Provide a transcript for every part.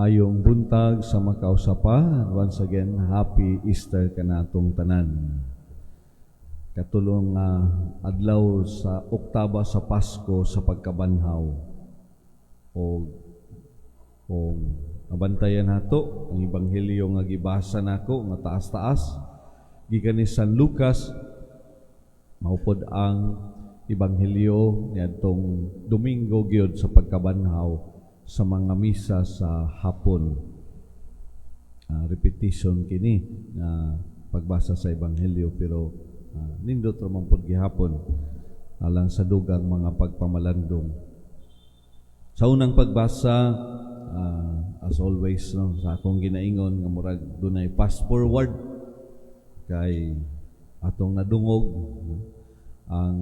Mayong buntag sa makausa pa. Once again, Happy Easter kanatong tanan. Katulong adlaw sa oktaba sa Pasko sa pagkabanhaw. O kung nabantayan nato ang ebanghelyo nga gibasa nako nga taas-taas gikan ni San Lucas, mao pod ang ebanghelyo niadtong Domingo gyud sa pagkabanhaw sa mga misa sa hapon. Repetition kini nga pagbasa sa ebanghelyo, pero nindot ra man pod gihapon alang sa dugang mga pagpamalandong. Sa unang pagbasa, as always, no, sa akong ginaingon nga murag dunay fast forward kay atong nadungog, no, ang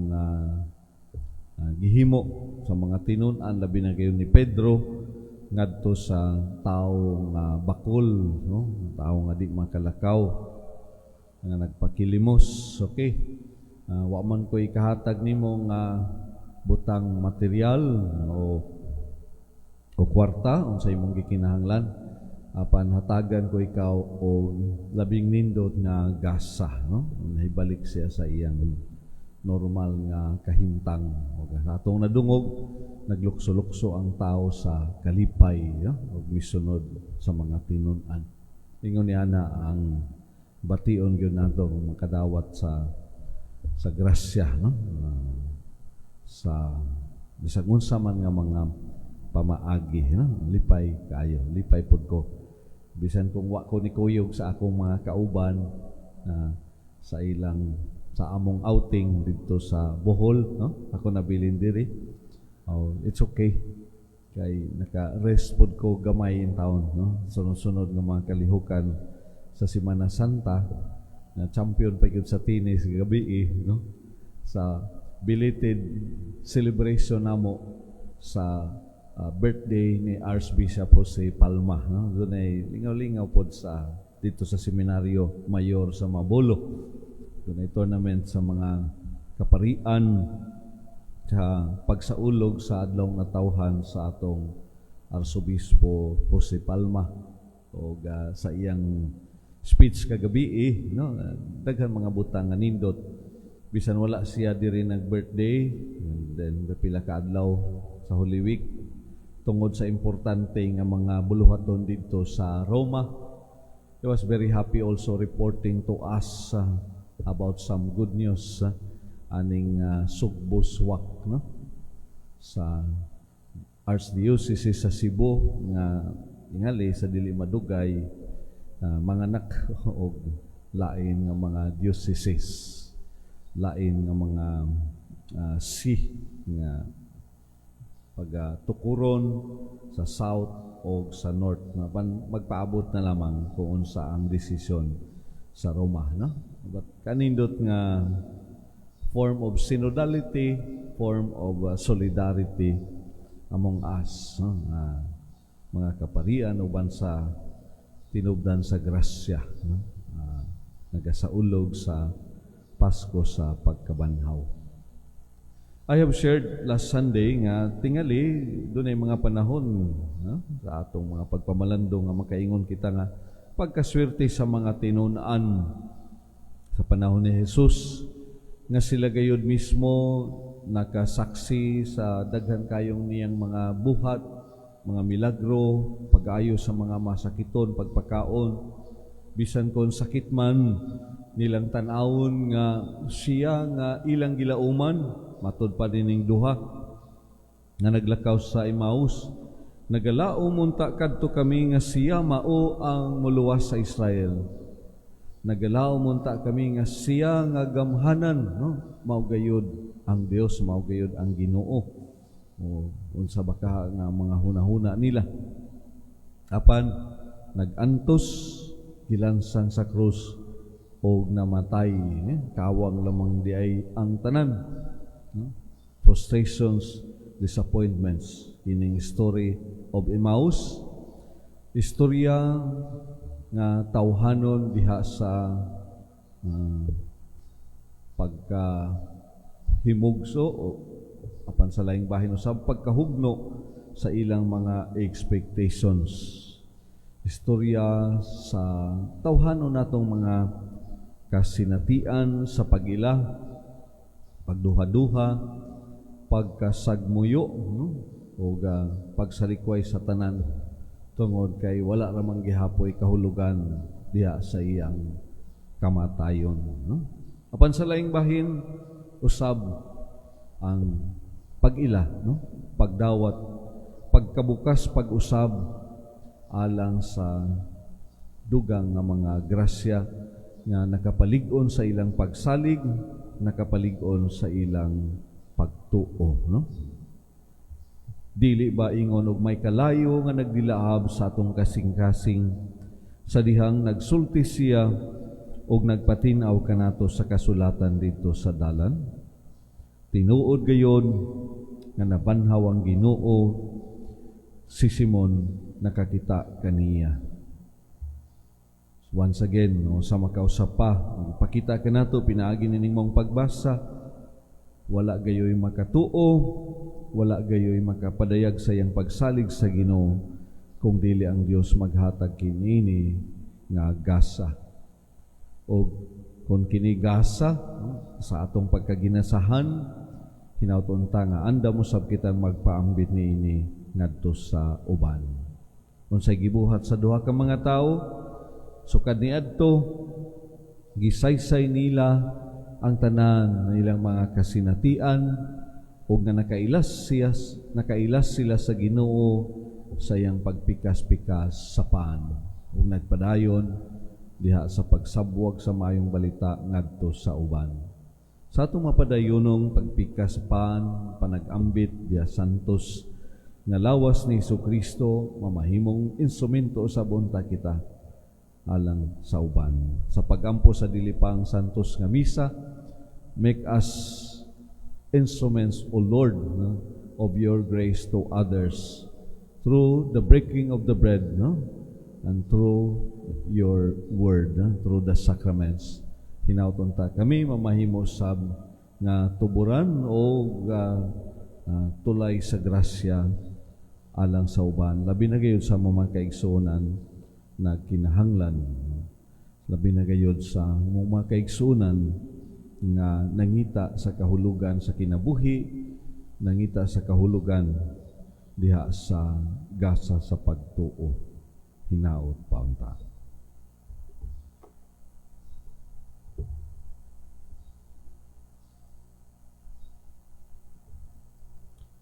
gihimo sa mga tinun-an, labi na kayo ni Pedro ngadto sa tawo nga bakol, no, tawo nga di makalakaw nga nagpakilimos. Okay, wa man ko ikahatag nimo nga butang material o kwarta, unsa imong gikinahanglan, apan hatagan ko ikaw og labing nindot nga gasa, no? Nahibalik siya sa iyang normal nga kahimtang. Og atong nadungog, naglukso-lukso ang tao sa kalipay, no? Og misunod sa mga tinun-an. Ingon niya na ang bation gyud nato kung makadawat sa grasya, no, sa bisag unsa man nga mga pamaagi, no? Lipay kaayo, lipay pud ko bisan kung wa ko ni kuyog sa akong mga kauban sa ilang sa among outing didto sa Bohol, no? Ako nabilin diri. Oh, it's okay kay naka-rest pod ko gamay in taon, no? Sunod-sunod nga mga kalihukan sa Semana Santa na champion pa gyud sa tennis gabi, no, sa belated celebration namo sa birthday ni Archbishop Jose Palma, no? Dunay lingaw-lingaw pod sa didto sa Seminaryo Mayor sa Mabolo. Dunay tournament sa mga kaparian sa pagsaulog sa adlaw nga tawhan sa atong Arsobispo Jose Palma. Og sa iyang speech kagabi, no, daghan mga butang nga nindot bisan wala siya diri nag-birthday and then pila ka adlaw sa Holy Week tungod sa importante nga mga buluhaton didto sa Roma. He was very happy also reporting to us about some good news aning Sugbo Swak, no, sa Archdiocese sa Cebu nga ingali sa dili madugay manganak og lain nga mga dioceses, lain nga mga see nga pagtukuron sa south o sa north na magpaabot na lamang kung unsa ang desisyon sa Roma, no? But kanindot nga form of synodality, form of solidarity among us, no, nga mga kaparian uban sa tinubdan sa grasya, no, nagasaulog sa Pasko sa pagkabanhaw. I have shared last Sunday nga tingali dunay mga panahon, no, sa atong mga pagpamalandong nga makaingon kita nga pagkaswerte sa mga tinun-an sa panahon ni Jesus nga sila gayud mismo nakasaksi sa daghan kayong niyang mga buhat, mga milagro, pag-ayo sa mga masakiton, pagpakaon, bisan kon sakit man nilang tan-awon nga siya nga ilang gilauman, matud pa dining duha nga naglakaw sa Emmaus, "Nagalaom unta kadto kami nga siya mao ang muluwas sa Israel. Nagalaom unta kami nga siya nga gamhanan, no, mao gayud ang Dios, mao gayud ang Ginoo," o unsa ba ka nga mga hunahuna nila. Apan nagantos, gilansang sa krus og namatay, eh, kawang lamang di ay ang tanan, no? Frustrations, disappointments kining story of Emmaus, istorya nga tawhanon diha sa pagka himugso o apan sa laing bahin usab pagkahugno sa ilang mga expectations. Istorya sa tawhanon natong mga kasinatian sa pag-ila, pagduha-duha, pagkasagmuyo, no? O pagsalikway sa tanan tungod kay wala ramang gihapoy kahulugan diha sa iyang kamatayon, no? Apan sa laing bahin usab, ang pag-ila, no, pagdawat, pagkabukas, pag-usab alang sa dugang nga mga grasya nga nakapalig-on sa ilang pagsalig, nakapalig-on sa ilang pagtuo, no? Dili ba ingon og may kalayo nga nagdilaab sa atong kasing-kasing sa dihang nagsulti siya og nagpatin-aw kanato sa kasulatan didto sa dalan? Tinuod gayon nga nabanhaw ang Ginoo, si Simon nakakita kaniya. Once again, no, sa makausap pa, ipakita kanato pinaagi nining mong pagbasa, wala gayoy makatuo, wala gayoy makapadayag sa iyang pagsalig sa Ginoo kung dili ang Dios maghatag kinini nga gasa. O kung kini gasa, no, sa atong pagkaginasahan, hinawton ta nga andam usab kitang magpaambit niini ngadto sa uban. Unsay gibuhat sa duha ka mga tawo sukad niadto? Gisaysay nila ang tanan nilang mga kasinatian ug nga nakailas sila sa Ginoo sa iyang pagpikas-pikas sa pan ug nagpadayon diha sa pagsabwag sa maayong balita ngadto sa uban. Sa atong mapadayonong pagpikas sa pan, panag-ambit diha santos nga lawas ni Kristo, mamahimong instrumento sa unta kita alang sa uban. Sa pagampo sa dili pang santos nga misa, make us instruments, O Lord, no, of your grace to others through the breaking of the bread, no, and through your word, no, through the sacraments. Hinawton ta kami mamahimo sab nga tuburan o tulay sa grasya alang sa uban, labi na gayud sa mga kaigsuonan nagkinahanglan, labi na gayud sa mga kaigsuonan nga nangita sa kahulugan sa kinabuhi, nangita sa kahulugan diha sa gasa sa pagtuo. Hinaot pa unta.